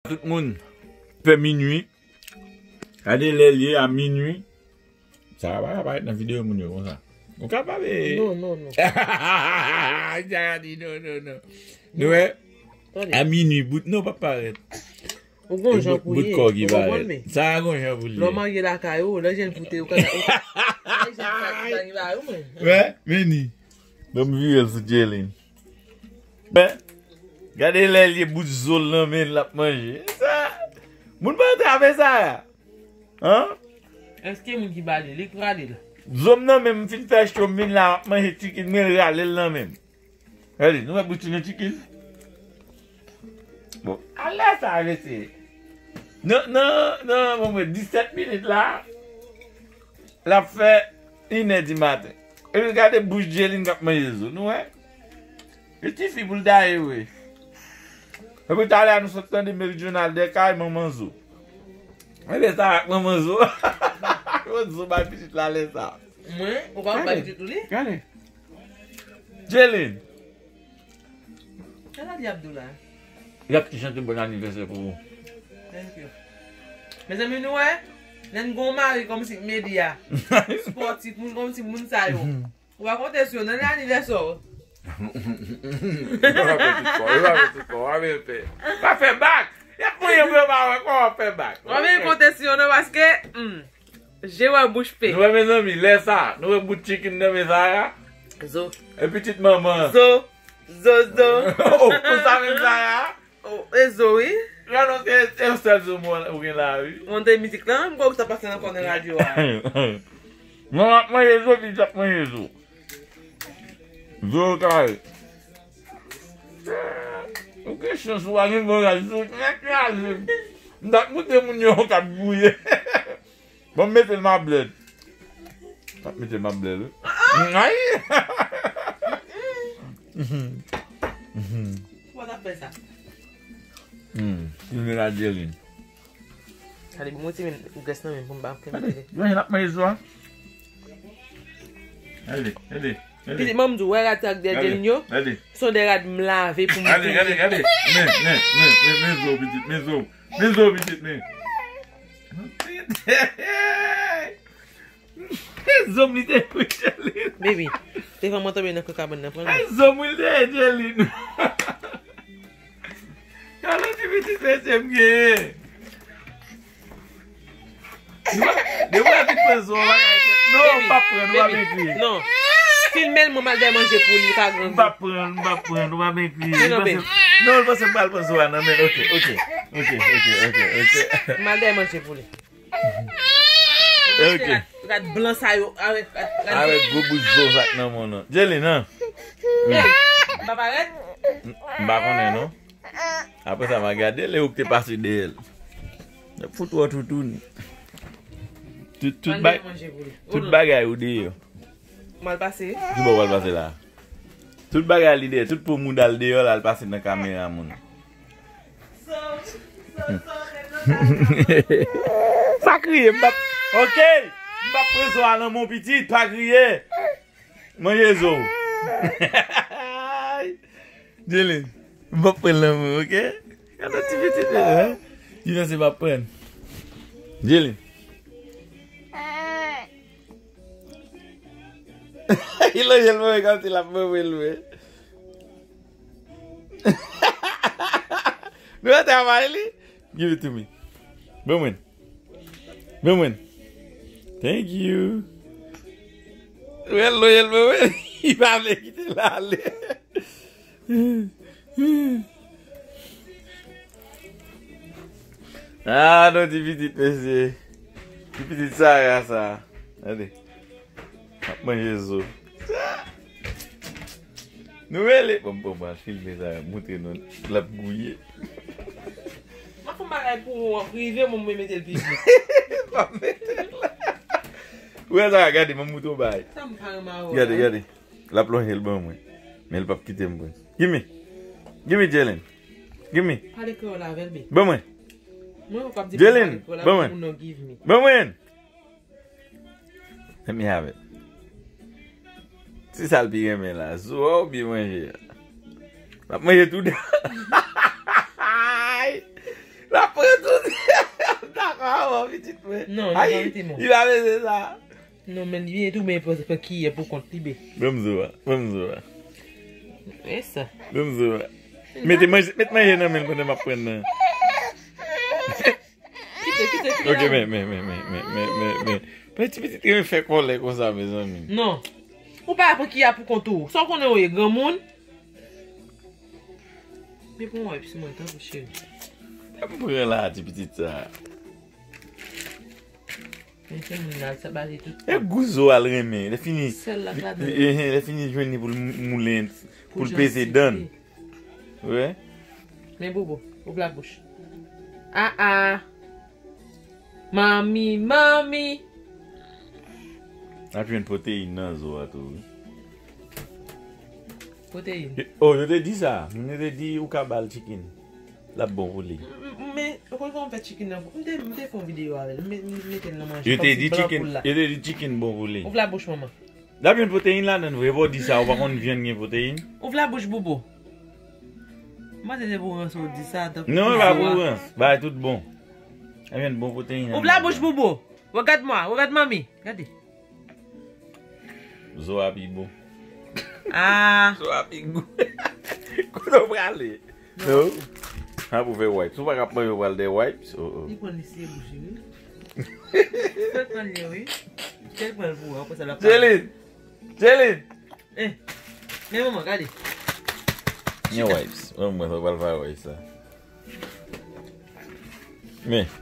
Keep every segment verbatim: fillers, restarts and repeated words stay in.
Tout moun, fè minui. Gade lè l ye a minui. Sa va pa parèt nan videyo moun yo konsa. Ou ka pale. Non, non, non. Sa di non, non, non. Nou wè? Tande. A minui, bout non p ap parèt. Ou gon jan pou ye. Bout kò ki parèt. Sa a gon jan pou l ye. Lè w marye lakay ou, lè jèn foute ou ka, ou ka, lè jèn foute ou ka rive a ou, mwen. Wè, vini. Ban m vire l sou Jelin. Wè. Gade lè l ye bout zo l nan men l l ap manje. Sa, moun pa antrave sa a. An? Èske moun ki ba li, li k rale l? Zo m nan men m fin fè cho m vin la, m ap manje chicken, men l rale l nan men m. Gade, nou wè bout chicken chicken? Bon, alè sa a mesye. Nan, nan, nan, bon, mwen, disèt minit la, l ap fè inè di maten. Epi gade bouch Jelin k ap manje zo. Nou wè? E tifi pou l ta ye vre. Epi talè a nou sot tande Meridional de kay manman zo. Enben sa ak manman zo. Manman zo bay pitit la lè sa. Mwen, ou pa bay pitit ou li? Gade. Jelin. Sa l ap di Abdoula? L ap chante bon anivèsè pou ou. Thank you. Mezanmi, nou wè? Lè n gon mari kòmsi medya, spòtif, moun kòmsi moun sa yo. Ou pa konte sou yo nan anivèsè w. Yo pa fè tout fò, yo pa fè tout fò, w ap fè. Pa fè bak! Y ap mouye pou yo pa wè kòman w ap fè bak. W ap vin konte sou yo non, paske, hmm, je wè bouch pe. Nou wè, mezanmi, lè sa, nou wè bout chicken nan men Zara? Zo. E pitit manman. Zo. Zo, zo. Oh, konsa menm Zara? Oh, e zo, wi. Gade, se, se yon sèl zo mwen ou gen la, wi. Mwen te mizik lan, m kwè ou ta pase nan kò nan radyo a. Mwen ap manje zo, pitit ap manje zo. Zo kare. Ou gen chans ou pa gen bon rad, zo nèt kraze. M t ap montre moun yo k ap gouye. Bon, m mete l mablèd. M ap mete l mablèd, wi. Ay! Ou pa t ap fè sa. Hmm, filme la, Jerry. Gade, bon, mwen ti men grès nan men pou m pa fè. Gade, Jerry ap manje zo a. Gade, gade, gade. Pitit manman m di w, wè rad sa ak dèyè Jerry yo? Gade. Se de rad m lave pou m. Gade, gade, gade. Men, men, men, men, men zo, pitit, men zo. Men zo, pitit, men. Zòm li te kouche li. Baby, te fè mwen tonbe nan kou kabann nan, pran li. Ay, zòm li te Angeline. Gade ti pitit mesye m genyen. Li pa, li pa vin pran zo a. Non, m pa pran, m pa vin kriye. Non. Filme l, mwen m al dèyè manje pou li, pa grangou. M pa pran, m pa pran, m pa vin kriye. Non, non, baby. Non, l panse m pral pran zo a nan men l. Ok, ok. Ok, ok, ok, ok. M al dèyè manje pou li. Ok. Rad, rad blan sa yo, avèk, rad, rad. Avèk gwo bout zo sa k nan men w nan. Jelly, nan. Wi. M pa parèt? M, m pa konnen, non. Apre sa, m a gade, lè ou k te pase dèyè l. Fout wè toutoun. Tout, tout bay-, tout bagay ou deyò. M al pase. Ki bò w al pase la? Tout bagay li deyò, tout po mouda l deyò, l al pase nan kamera moun. Pa kriye, m p ap, ok? M p ap pran zo a nan men w pitit, pa kriye. Manje zo. Jelly, m p ap pran nan men w, ok? Gade ti pitit, hein? Li panse m ap pran. Jelly. Li lonje l mwen kòmsi l ap mwen mwen lwen. Nou wè travay li? Give it to me. Ban mwen. Ban mwen. Thank you. Ou wè l lonje l mwen mwen. Li pa vle kite l ale. Ah, non, ti pitit, mesye. Ti pitit Sara, sa. Gade. Ap manje zo. Nou rele. Bon, bon, bon, filme sa, montre nou. L ap gouye. M ap fè yon bagay pou ou, w ap rive, mwen, mwen mete l piblik. L ap mete l. Ou wè sa, gade, mwen montre w bagay. Sa m pa renmen avè w la. Gade, gade. L ap lonje l ban mwen. Men l p ap kite m pran. Gimme. Gimme, Jalen. Gimme. Pale kreyòl avè l, baby. Ban mwen. Mwen, ou p ap di pou m pale kreyòl avè l, ou no give me. Ban mwen. Let me have it. Se sa l pi renmen la. Zo a oubyen manje a? L ap manje tou de. Ay! L ap pran tout. Dakò, avan pitit mwen. Non, li pa mete mwen. Li pa mete sa. Non, men li tou, men pran kiyè pou kont li, be. Ban m zo a, ban m zo a. E sa. Ban m zo a. Mete manje, met manje nan men l pandan m ap pran nan. Kite, kite, kite. Ok, la. Men, men, men. Men ti pitit renmen fè kòlè konsa, mezanmi. Non. Ou pa pran kiyè pou kont ou. Sa w konnen ou ye, granmoun? Men pou mwen, epi mwen, tanpri, cheri. Ban m pran la, ti pitit sa. Men se moun nan, sa bale tout. E gou zo a l renmen. Lè fini, sèl la, lè fini l jwenn li pou l mou-, moulen, pou l peze dan l. Wi. Men bobo, ouvri la bouch. Ah, ah. Manmi, manmi. Ap jwenn pwoteyin nan zo a tou, wi. Pwoteyin. Yo, oh, yo te di sa. Yo te di ou ka ba l chicken. L ap bon pou li. M, m, men, ou konn kòman m fè chicken nan? M te, m te fè yon videyo avè l. M, m mete l nan manje. Yo te di chicken, yo te di chicken bon pou li. Ouvri la bouch, manman. L ap jwenn pwoteyin ladan l vre, pa w di sa, ou pa konn vyann gen pwoteyin? Ouvri la bouch, bobo. Mwen se pou rans ou di sa, tankou. Non, e pa pou rans. Bagay tout bon. L ap jwenn bon pwoteyin ladan. Ouvri la bouch, bobo. Regarde-moi, regarde mamie. Gade. Zo a pi bon. Ah. Zo a pi gou. Kote w prale? Non. Sa pou fè wipes. Ou pa ka pran yo pral de wipes. Oh, oh. Li pran li siye bouch li, wi. Fè pran li, wi. Fè pran l pou wè, apre sa l ap pale. Jelin! Jelin! Eh, men manman, gade. Men wipes. Mwen, mwen, sa pral fè wipes sa. Men.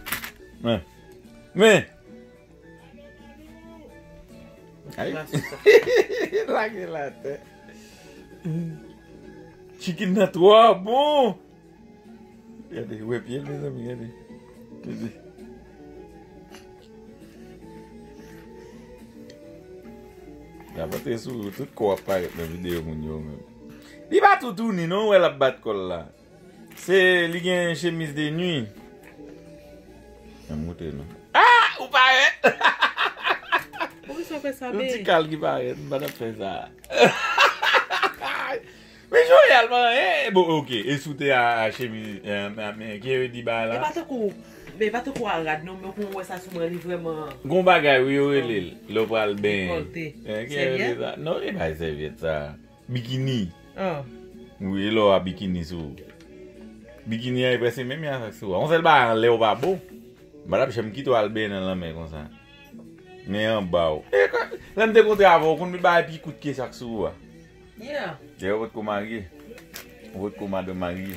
Men. Men. Ay. Lage l atè. Chicken nan twò bon. Gade, wè pye l, mezanmi, gade. Gade. L ap antre sou ou, tout kò w ap parèt nan videyo moun yo menm. Li pa toutouni, non, ou wè l ap bat kò l la. Se, li gen chemiz de nwi. An moutre nou. Ah! Ou parèt! Poukisa w fè sa, yon ti kal ki parèt, m pa t ap fè sa. Men Joyal, man, eh, bon, ok. E si w te a, a chemiz, eh, men, men, ki yo di bagay la? E pa tankou, men e pa tankou a rad, non, men ou konn wè sa sou mwen, li vrèman. Gon bagay, wi, yo rele l. Lè w pral benyen. Rekòlte. Eh, ki yo rele sa? Non, e pa sèvyèt sa. Bikini. Ah. Wi, e lè w a bikini sou ou. Bikini an e prèske menm jan ak sa k sou ou a. Yon sèl bagay, anlè w pa bo. M pa t ap janm kite w al benyen nan lanmè konsa. Men anba w. E, lè m te kontre avè w, ou konn met bagay pi kout ke sa k sou ou a. Yeah. Dayè, ou potko marye. Ou potko madanm marye.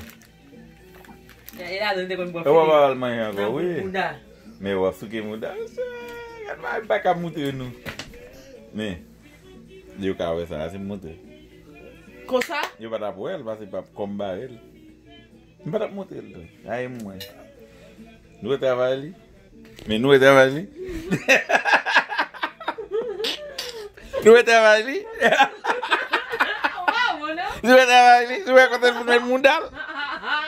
E ladan l te konn bwè fini. Ou pa pral manje ankò, wi. Nan bout mouda. Men w ap souke mouda. Gad, m pa ka moutre nou. Men, yo ka wè sa, se m moutre. Konsa? Yo pa t ap wè l, paske pa kòm bare l. M pa t ap moutre l tou. Ay mwen. Nou wè travay li? Men nou wè travay li? Nou wè travay li? Nou wè travay li? Nou wè kote l pou met mouda l?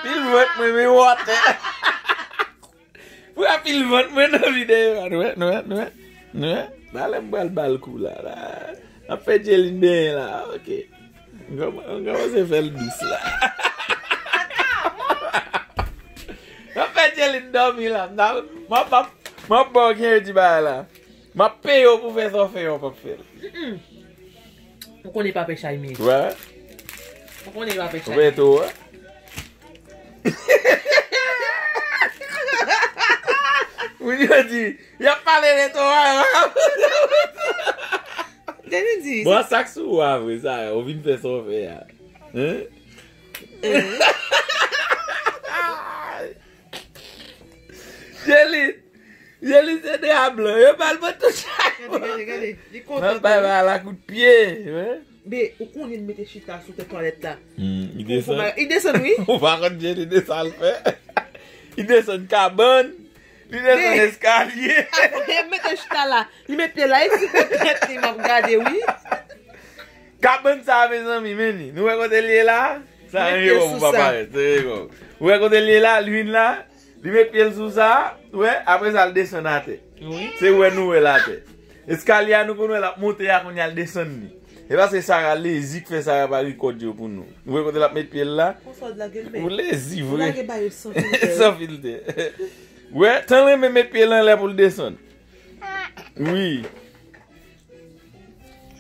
Pil vant mwen, men w atè. Pou a pil vant mwen nan videyo a. Nou wè, nou wè, nou wè. Nou wè. Talè m pral ba l kou la, la. N ap fè Jelin benyen la, ok. M kòman-, m kòmanse fè l dous la. M ap fè Jelin dòmi la. M ap, m ap, m ap ba w gen di bagay la. M ap peye w pou fè sa w fè yo, w p ap fè l. Mm-mm. Ou konnen pa pè chay men. Wè. Ou konnen pa pè chay. Ou pè tou, wè. Moun yo di, y ap pale de tou, wè. Deni di. Bon, sa k sou ou a vre, sa, ou vin fè sa w fè a. Hein? Jelin. Jelin se dra blan. Yo pa l mwen touche. Gade, gade, gade. Li kontan. Nan bay ba la kout pye, wi. Be, ou konnen l mete chita sou tèt twalèt la. Hmm, li desann. Li desann, wi. Ou pa konn Jelin de sa l fè. Li desann kabann. Li desann eskalye. Avan l mete chita la, li met pye la, e ti kote tèt li, m ap gade, wi. Kabann sa, mezanmi, men li. Nou wè kote l ye la? Sa, li met pye l sou sa. Ou wè kote l ye la, lwil la? Li met pye l sou sa, ou wè, apre sa, l desann atè. Wi. Se ou wè nou wè l atè. Eskalye a, nou konn wè l ap monte a, kounye a, l desann li. E paske Sara lezi k fè Sara pa rekòd yo pou nou. Ou wè kote l ap met pye l la? Ou lezi vre. San filtè. Wè, tan renmen met pye l anlè pou l desann. Wi.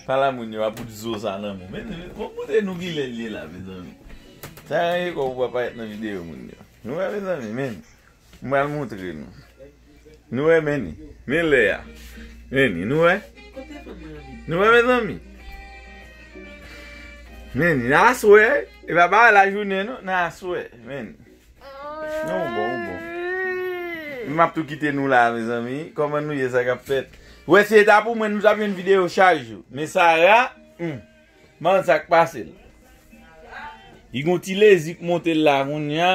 Pala moun yo ap bout zo sa nan men. Men, men, bon, montre nou ki lè l ye la, mezanmi. Sa yon rekò pou pa parèt nan videyo moun yo. Nou wè, mezanmi, men. M pral montre nou. Nou wè, men ni. Men lè a. Men ni, nou wè? Nou wè, mezanmi? Men ni, nan aswè. E pa ba la jounen, non, nan aswè. Men ni. Non, bon, bon. M ap tou kite nou la, mezanmi. Kòman nou ye, sa k ap fèt? Wè, se ta pou mwen, nou t ap jwenn videyo chak jou. Men Sara, hmm. Mwen sa k pase l. Li gon ti lezi k monte l la kounye a.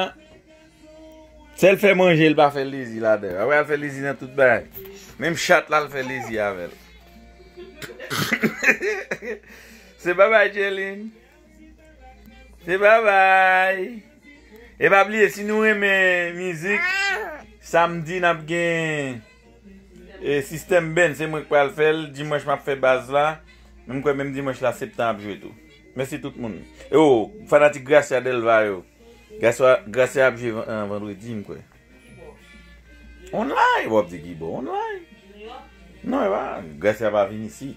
Sèl fè manje l pa fè lezi ladan. Apre al fè lezi nan tout bagay. Menm chat la l fè lezi avè l. Se babay Jelin. Se babay. E pa bliye, si nou renmen mizik, samdi n ap gen e, Sistèm Band, se mwen k pral fè l. Dimanch m ap fè baz la. Men m kwè menm dimanch la, Septan ap jwe tou. Mèsi tout moun. E o, fanatik Gracia Delva yo. Gracia, Gracia ap jwe van- an vandredi, m kwè. Online, w ap di ki bò? Online. Non, e pa, Gracia pa vin isit.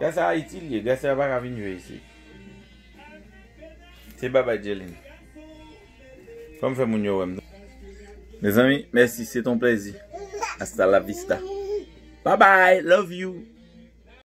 Gracia Ayiti l ye, Gracia pa ka vin jwe isit. Se babay Jelin. Fò m fè moun yo wè m. Mezanmi, mèsi, se ton plèzi. Hasta la vista. Bye bye, love you.